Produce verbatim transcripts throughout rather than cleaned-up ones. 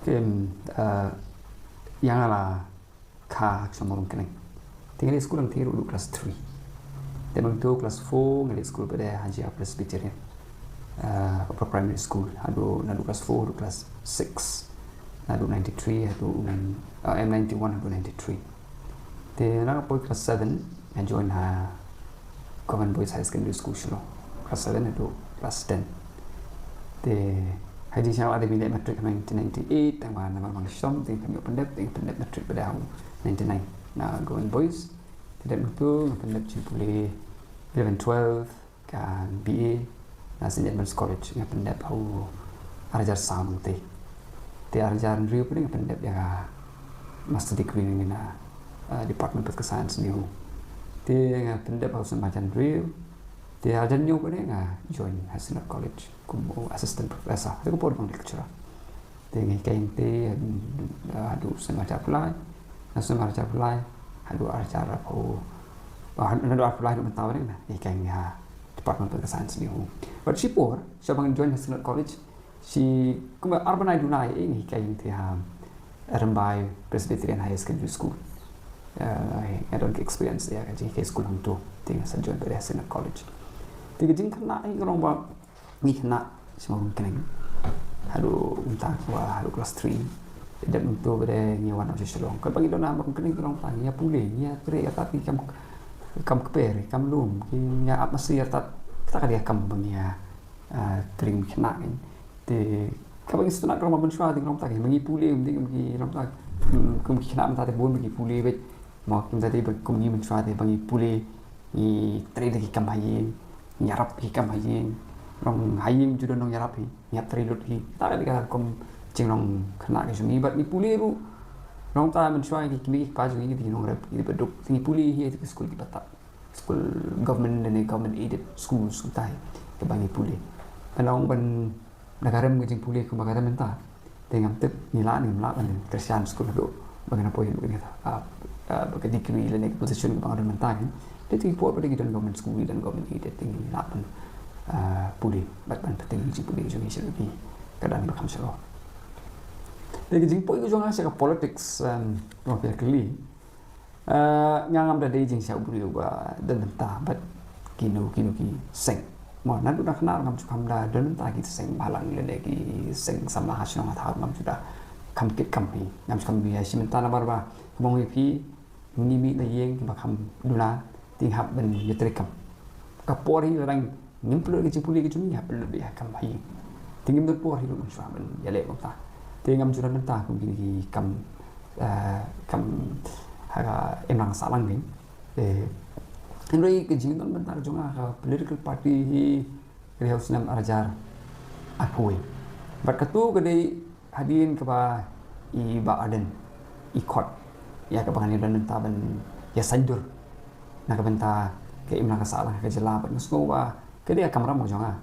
Em, eh, ïa nga la kha ha ka shnong Mawryngkneng. Te nga leit skul hangtei ruh haduh class three. Te mynta class four nga leit skul pat ha Jia Presbyterian, eh, Upper Primary School, haduh, naduh class four haduh class six. Naduh ninety-three haduh, eh, em, ninety-one haduh ninety-three. Te nga la poi class seven, nga join ha Government Boys Higher Secondary School Shillong, class seven haduh class ten. Te ha ka jingshisha nga la dep leh matric ha nineteen ninety-eight, tang ba namar ba nga shong, te nga pynïoh pyndep, te nga pyndep matric pat ha ninety-nine na Government Boys. Te dep mynta nga pyndep jingpule eleven twelve, ka B A na Saint Edmund's College, nga pyndep ha u ar hajar saw nangtei. Te ar hajar hynriew pat nga pyndep ïa ka master degree na, uh, Department of Political Science, NEHU. Te nga pyndep ha u snem ar hajar hynriew. Te ar hajar hynñiew pat nga join ha Synod College kum u assistant professor, ha ka por ba nga lecturer. Te nga hikai hangtei, eh, haduh snem ar hajar arphew lai, na snem ar hajar arphew lai haduh ar hajar arphew, ah, naduh arphew lai haduh mynta pat nga hikai ha Department of Political Science, NEHU. Bad shipor, shwa ba ngan join ha Synod College, shi kumba ar bnai duna nga hikai hangtei ha Rymbai Presbyterian Higher Secondary School. Eh, nga don ka experience ïa ka jinghikai skul hangto, te nga sa join pat ha Synod College. Te ka jingkhynnah hi ka long ba ngi khynnah sha Mawryngkneng haduh mynta, kaba haduh class three. Dep mynta pat ngi wan sha Shillong. Katba ngi don ha Mawryngkneng ngi long tang, ngi ïa pule, ngi ïa trei, ïa tat ki kam, kam kper, kam lum, ki, ngi ïa ap masi, ïa tat. Kata ka dei ka kam ba ngi ïa, ah, trei, ngi khynnah, kan. Te kaba ngi sngewtynnat ka long ba mynshuwa te ngi long tang, ngi pule, ym dei kum ki long tang, kum ki khynnah mynta te bun ba ki pule beit. Mo, kumta te ba kum ngi mynshuwa te ba ngi pule, ngi trei da ki kam ha ïing, ngi ïarap ki kam ha ïing. Nong ha ïing ju don nongïarap hi, ngi ïarap trei lut hi. Kata ka dei ka kum jinglong khynnah ka jong ngi, bad ngi pule ruh. Nangta mynshuwa ki kmie ki kpa jong ngi ki dei ki nongrep, ki dei ba duk, ngi pule hi ha ki skul kiba tad, skul government lane government aided schools, kumta hi kaba ngi pule. Ban long ban na ka rem ka jingpule kumba ka rem mynta, te ngam tip ngi lah ne ngim lah ban kyrshan skul haduh ba ngan poi haduh kane ka, ah, ah, ba ka degree lane ka position kaba nga don mynta, kan. Te ki por ba dei ki don government school, ki don government aided, te ngi lah ban, ah, pule bad ban pynbeit ka jingpule jong ngi sha ki, ka dang ba kham shalor. Te ka jingpoi ka jong nga sha ka politics, em, kaba phi la kylli, eh, nga ngam da dei jingshisha u briew ba don bynta bad kino kino ki seng. Mo, naduh na khynnah ngam ju kham da don bynta ki seng bhalang lane ki seng samla ha shnong ha thaw, ngam ju da kham kit kam hi. Ngam ju kham ïa shi bynta namar ba kumba nga ong ïa phi, ngi mih na ïing kiba kham duna, te ngi hap ban ïa trei kam. Ka por hi la dang ngim pynlut ka jingpule ka jong ngi, hap pynlut ïa kam ha ïing. Te ngim don por hi ruh mynshuwa ban ïaleh kumta. Te ngam ju don bynta kum kine ki kam, eh, kam ha ka imlang sahlang, kan. Eh, hynrei ka jingdon bynta ka jong nga ha ka political party hi ka dei ha u snem ar hajar arphew wei. Bad kato ka dei hadien kaba i Bah Ardent i khot ïa kaba ngan ïa don bynta ban ïa saiñdur na ka bynta ka imlang ka sahlang ka jylla, bad nga sngew ba ka dei ka kamram ka jong nga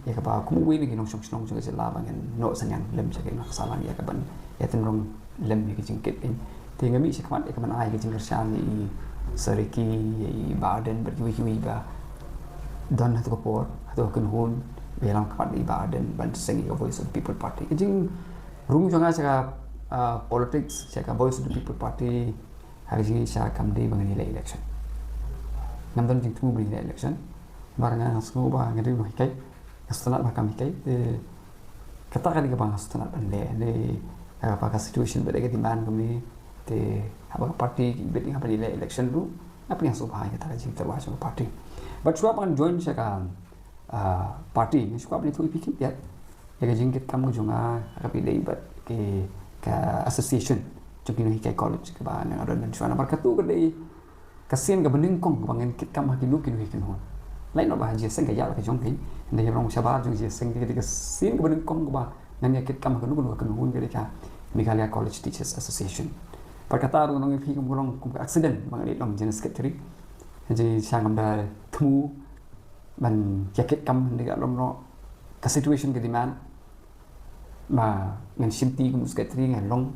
ïa kaba kum uwei na ki nongshong shnong jong ka jylla ba ngan noh synñiang lem sha ka imlang ka sahlang ïa kaban ïa tynrong lem ïa ka jingkit, kan. Te nga mih shakhmat ïa kaban ai ka jingkyrshan ïa i Sir Ricky, ïa i Bah Ardent bad kiwei kiwei ba don hato ka por, hato ka kynhun, ba ïalam khmat ïa i Bah Ardent ban seng ïa ka Voice of the People Party. Ka jingrung jong nga sha ka, ah, politics, sha ka Voice of the People Party, ha ka jingshisha kam dei ba ngan ïaleh election. Ngam don jingthmu ba ngan ïaleh election. Namar nga sngew ba nga dei u nonghikai, nga sngewtynnat ba kam hikai, te kata ka dei kaba nga sngewtynnat ban leh, leh, eh, ba ka situation ba dei ka demand kumne, te haba ka party ki bit nga ban ïaleh election ruh, nga pynïasngewbha ïa kata ka jingtyrwa jong ka party. Bad shuwa ba ngan join sha ka, ah, party, nga shu kwah ban ïathuh ïa phi khyndiat ïa ka jingkit kam ka jong nga, ha kaba ïadei bad ki, ka association jong ki nonghikai college kaba nga don mynshuwa, namar kato ka dei ka sien kaba nyngkong kaba ngan kit kam ha kino kino ki kynhun. Lait noh ba ha Jingïaseng ka ïaid la ka jong ka, hynrei ïa ka long shabar jong Jingïaseng ka dei ka sien kaba nyngkong kaba ngan ïa kit kam ha kano kano ka kynhun, ka dei ka Meghalaya College Teachers Association. Bad kata ruh ngan ong ïa phi kum ka long kum ka accident ba ngan leit long General Secretary. Hynrei sha ngam da thmu ban ïa kit kam, hynrei ka long noh ka situation ka demand ba ngan shim ti kum secretary, ngan long,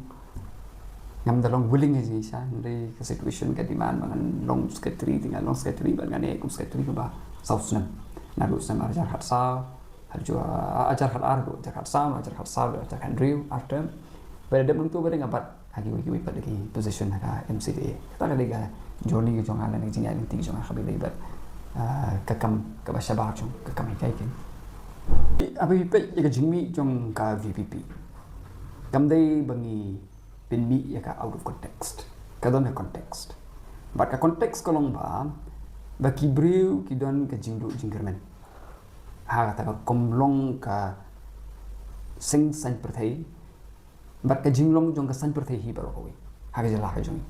ngam da long willing ha jingshisha, hynrei ka situation ka demand ba ngan long secretary, te ngan long secretary bad ngan ïa kum secretary kaba saw snem. Naduh snem ar hajar khatsaw haduh, ah, ar hajar khatar haduh ar hajar khatsaw, ar hajar khatsaw haduh ar hajar khathynriew, ar term. Pyrthei dep nangtu ba dang nga bat ha kiwei kiwei pat ki position ha ka M C D A. Kata ka dei ka journey ka jong nga lane ka jingïaid lynti ka jong nga kaba dei bad, ah, ka kam kaba shabar jong ka kam hikai kein. Haba phi peit ïa ka jingmih jong ka V P P, kam dei ba ngi pynmih ïa ka out of context. Ka don ka context. Bad ka context ka long ba, ba ki briew ki don ka jingduh jingkyrmen ha kata ka kum long ka seng saiñ pyrthei. Bad ka jinglong jong ka saiñ pyrthei hi baroh kawei ha ka jylla ka jong ngi.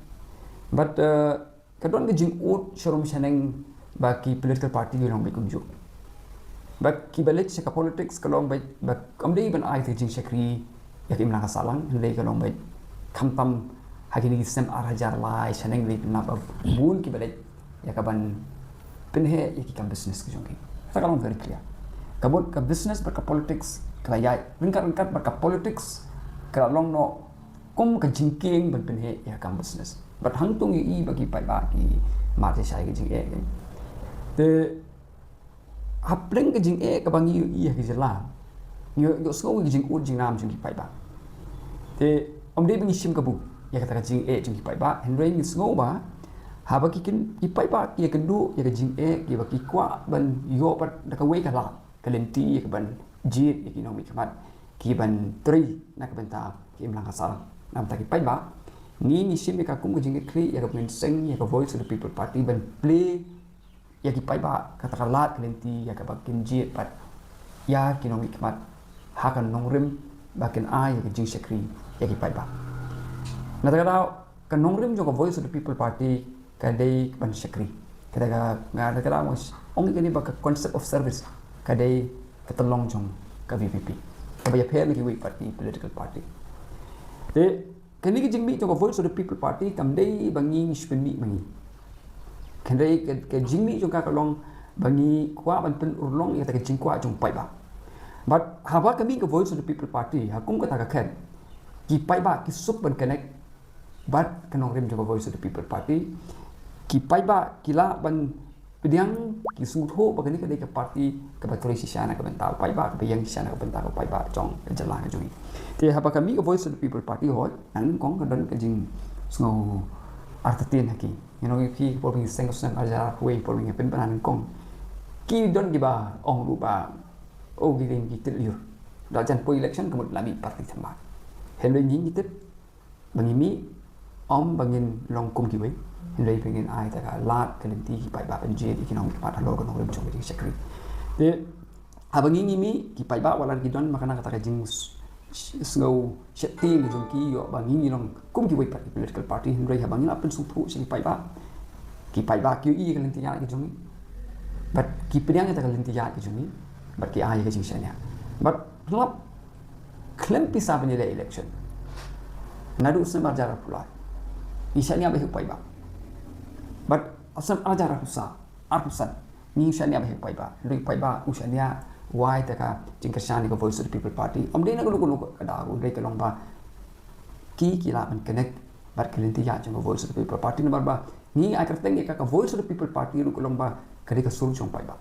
Bad, eh, ka don ka jingud sharum shaneng ba ki political party ki long beit kumjuh. Bad kiba leit sha ka politics ka long beit ba kam dei ban ai ka jingshakri ïa ka imlang ka sahlang, hynrei ka long beit khamtam ha kine ki snem ar hajar lai shaneng leit na ba bun kiba leit ïa ka ban pynheh ïa ki kam business ki jong ki. Kata ka long very clear. Ka mut ka business bad ka politics ka la ïaid ryngkat ryngkat bad ka politics ka la long noh kum ka jingkieng ban pynheh ïa ka kam business. Bad hangto ngi ïohi ba ki paidbah ki mad shai ka jingeh. Te hapdeng ka jingeh kaba ngi ïohi ha ka jylla, ngi ïohsngew ka jingud jingnam jong ki paidbah. Te ym dei ba ngi shim kabu ïa kata ka jingeh jong ki paidbah, hynrei ngi sngew ba haba ki kin, ki paidbah ki ïakynduh ïa ka jingeh, kiba ki kwah ban ïoh pat da kawei ka lad ka lynti ïa ka ban jied ïa ki nongmihkhmat, ki ban trei na ka bynta ka imlang ka sahlang. Na ka bynta ki paidbah, ngi, ngi shim ïa ka kum ka jingkitkhlieh ïa kaba ngin seng ïa ka Voice of the People Party ban plie ïa ki paidbah kata ka lad ka lynti ïa kaba kin jied pat ïa ki nongmihkhmat ha ka nongrim ba kin ai ïa ka jingshakri ïa ki paidbah. Na kata ka daw ka nongrim jong ka Voice of the People Party ka dei ban shakri. Kata ka, nga kata ka daw ong ïa kane ba ka concept of service ka dei ka tyllong jong ka V P P kaba ïapher na kiwei pat ki political party. Te kane ka jingmih jong ka Voice of the People Party kam dei ba ngi ngi shu pynmih ma ngi. Hynrei ka, ka jingmih jong ka ka long ba ngi kwah ban pynurlong ïa kata ka jingkwah jong paidbah. Bad haba ka mih ka Voice of the People Party ha kum kata ka khet, ki paidbah ki suk ban connect bad ka nongrim jong ka Voice of the People Party. Ki paidbah ki lah ban pdiang, ki sngewthuh ba kane ka dei ka party kaba trei shisha na ka bynta u paidbah, kaba ïeng shisha na ka bynta u paidbah jong ka jylla ka jong ngi. Te haba ka mih ka Voice of the People Party, hooid, nangta nyngkong ka don ka jingsngew artatien ha ki. Ngi ong ïa ki por ba ngi seng ka snem ar hajar arphew wei, por ba ngi pynbna nyngkong, ki don kiba ong ruh ba, oh, ki dei ki tit lyiur. Da jan poi election ka mut la mih party thymmai. Hynrei ngi ngi tip ba ngi mih ym ba ngin long kum kiwei, hynrei ba ngin ai kata ka lad ka lynti ki paidbah ban jied ïa ki nongmihkhmat halor ka nongrim jong ka jingshakri. Te haba ngi ngi mih, ki paidbah wat la ki don ma kane kata ka jing s-, s-, sngew sheptieng ka jong ki ïoh ba ngi ngi long kum kiwei pat ki political party, hynrei haba ngi la pynsngewthuh sha ki paidbah, ki paidbah ki ïohi ïa ka lynti ïaid ka jong ngi bad ki pdiang ïa kata ka lynti ïaid ka jong ngi bad ki ai ïa ka jingshaniah. Bad khlem pisa ban ïaleh election, naduh snem ar hajar arphew lai, ngi shaniah bha ïa u paidbah. Bad snem ar hajar arphew saw, arphew san, ngi shaniah bha ïa u paidbah. Hynrei u paidbah u shaniah wai da ka jingkyrshan ïa ka Voice of the People Party. Ym dei na kano kano ka daw, hynrei ka long ba ki, ki lah ban connect bad ka lynti ïaid jong ka Voice of the People Party namar ba ngi ai kyrteng ïa ka, ka Voice of the People Party ruh ka long ba ka dei ka sur jong paidbah.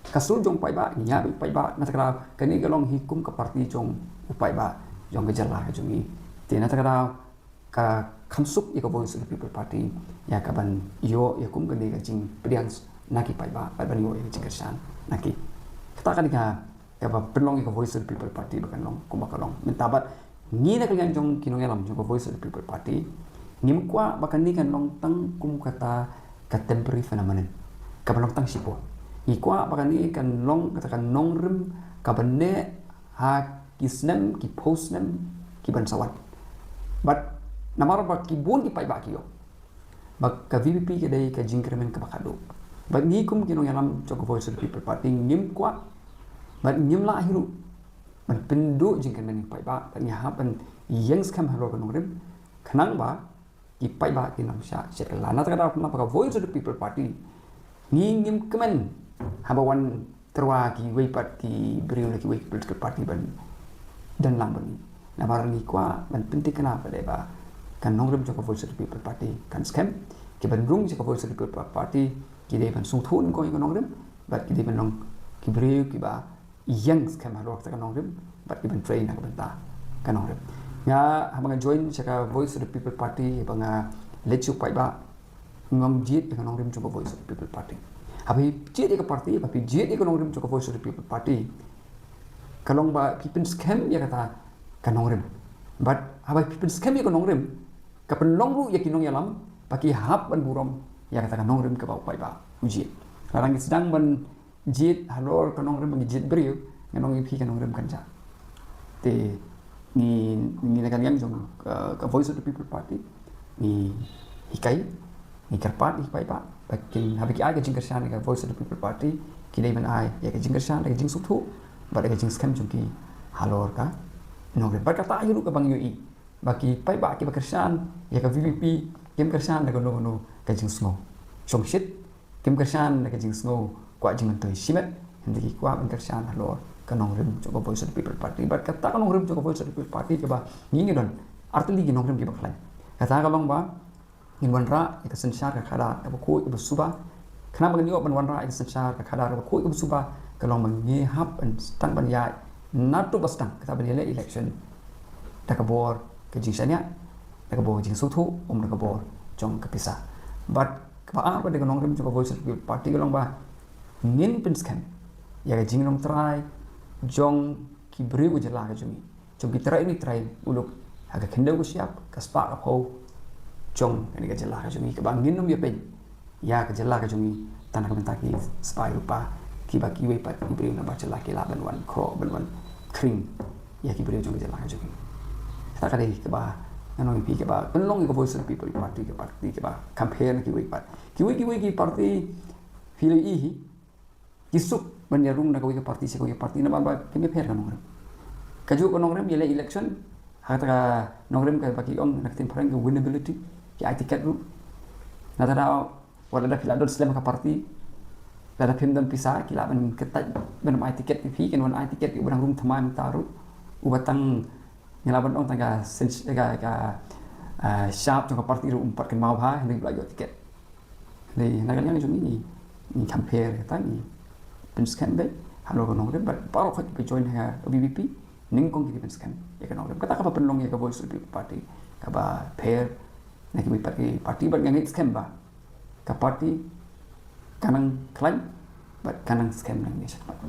Ka sur jong paidbah, ngi ïaid bad paidbah, na kata ka daw kane ka long hi kum ka party jong u paidbah jong ka jylla ka jong ngi. Te na kata ka daw ka kham suk ïa ka Voice of the People Party ïa ka ban ïoh ïa kum kane ka jingpdiang na ki paidbah bad ban ïoh ïa ka jingkyrshan na ki. Kata ka dei ka kaba pynlong ïa ka Voice of the People Party ba kan long kumba ka long mynta. Bad ngi na ka liang jong ki nongïalam jong ka Voice of the People Party, ngim kwah ba kane kan long tang kum kata ka temporary phenomenon kaba long tang shipor. Ngi kwah ba kane kan long kata ka nongrim kaba neh ha ki snem, ki phew snem ki ban sa wan. Bad namar ba ki bun ki paidbah ki ïoh ba ka V P P ka dei ka jingkyrmen kaba khadduh. Bad ngi kum ki nongïalam jong ka Voice of the People Party ngim kwah bad ngim lah hi ruh ban pynduh jingkyrmen ïa ki paidbah, bad ngi hap ban ïeng skhem halor ka nongrim khnang ba ki paidbah kin ym shah shet kylla. Na kata ka daw, na ka Voice of the People Party ngi ngim kmen haba wan tyrwa kiwei pat ki briew na kiwei ki political party ban don lang bad ngi. Namar ngi kwah ban pynthikna pat ba ka nongrim jong ka Voice of the People Party kan skhem. Ki ban rung jong ka Voice of the People Party ki dei ban sngewthuh nyngkong ïa ka nongrim bad ki dei ban long ki briew kiba ïeng skhem halor kata ka nongrim bad ki ban trei na ka bynta ka nongrim. Nga, haba nga join sha ka Voice of the People Party, ba nga leit sha u paidbah, ngam jied ïa ka nongrim jong ka Voice of the People Party. Haba phi jied ïa ka party, haba phi jied ïa ka nongrim jong ka Voice of the People Party, ka long ba phi pynskhem ïa kata ka nongrim. Bad haba phi pynskhem ïa ka nongrim, ka pynlong ruh ïa ki nongïalam ba ki hap ban burom ïa kata ka nongrim kaba u paidbah u jied. Lada ngi sdang ban jied halor ka nongrim ba ngi jied briew, ngan ong ïa phi ka nongrim kan jah. Te ngi, ngi na ka liang jong ka, ka Voice of the People Party, ngi hikai, ngi kyrpad ïa ki paidbah ba kin, haba ki ai ka jingkyrshan ïa ka Voice of the People Party, ki dei ban ai ïa ka jingkyrshan, ïa ka jingsngewthuh bad ïa ka jingskhem jong ki halor ka nongrim. Bad kata hi ruh kaba ngi ïohi ba ki paidbah kiba kyrshan ïa ka VPP kim kyrshan da kano kano ka jingsngew shongshit, kim kyrshan da ka jingsngew kwah jingmyntoi shimet, hynrei ki kwah ban kyrshan halor ka nongrim jong ka Voice of the People Party. Bad kata ka nongrim jong ka Voice of the People Party kaba ngi ngi don, artylli ki nongrim kiba khlaiñ. Kata ka long ba ngin wanrah ïa ka synshar ka khadar kaba khuid kaba suba. Khnang ba ngin ïoh ban wanrah ïa ka synshar ka khadar kaba khuid kaba suba, ka long ba ngi hap ban sdang ban ïaid naduh ba sdang kata ban ïaleh election da ka bor ka jingshaniah, da ka bor ka jingsngewthuh, ym da ka bor jong ka pisa. Bad kaba ar bad ka nongrim jong ka Voice of the People Party ka long ba ngin pynskhem ïa ka jinglong trai jong ki briew ka jylla ka jong ngi, jong ki trai uni trai muluk ha ka khyndew ka shyiap, ka spah ka phew jong kane ka jylla ka jong ngi, kaba ngin ym ïapeiñ ïa ka jylla ka jong ngi tang na ka bynta ki spah rupa kiba kiwei pat ki briew na bar jylla ki lah ban wan khroh, ban wan khring ïa ki briew jong ka jylla ka jong ngi. Kata ka dei kaba ngan ong ïa phi kaba pynlong ïa ka Voice of the People Party ka party kaba compare na kiwei pat. Kiwei kiwei ki party phi la ïohi hi, ki suk ban ïarung na kawei ka party sha kawei ka party namar ba kim ïapher ka nongrim. Kajuh ka nongrim ïaleh election, ha kata ka nongrim kaba ki ong na ka ktien phareng ka winnability, ki ai tiket ruh. Nangta da wat lada phi la don slem ha ka party, lada phim don pisa ki lah ban kyntait ban ai tiket ïa phi, kin wan ai tiket ïa uba dang rung thymmai mynta ruh, uba tang, ngi lah ban ong tang ka sen-, ka, ka, ah, shap jong ka party ruh um pat kynmaw bha, hynrei ba la ïoh tiket. Hynrei na ka liang jong ngi, ngi compare kata, ngi pynskhem beit halor ka nongrim bad baroh kiba join ha ka VPP nyngkong ki dei pynskhem ïa ka nongrim. Kata kaba pynlong ïa ka Voice of the People Party kaba pher na kiwei pat ki party bad nga ngeit skhem ba ka party ka nang khlaiñ bad ka nang skhem nangne shakhmat.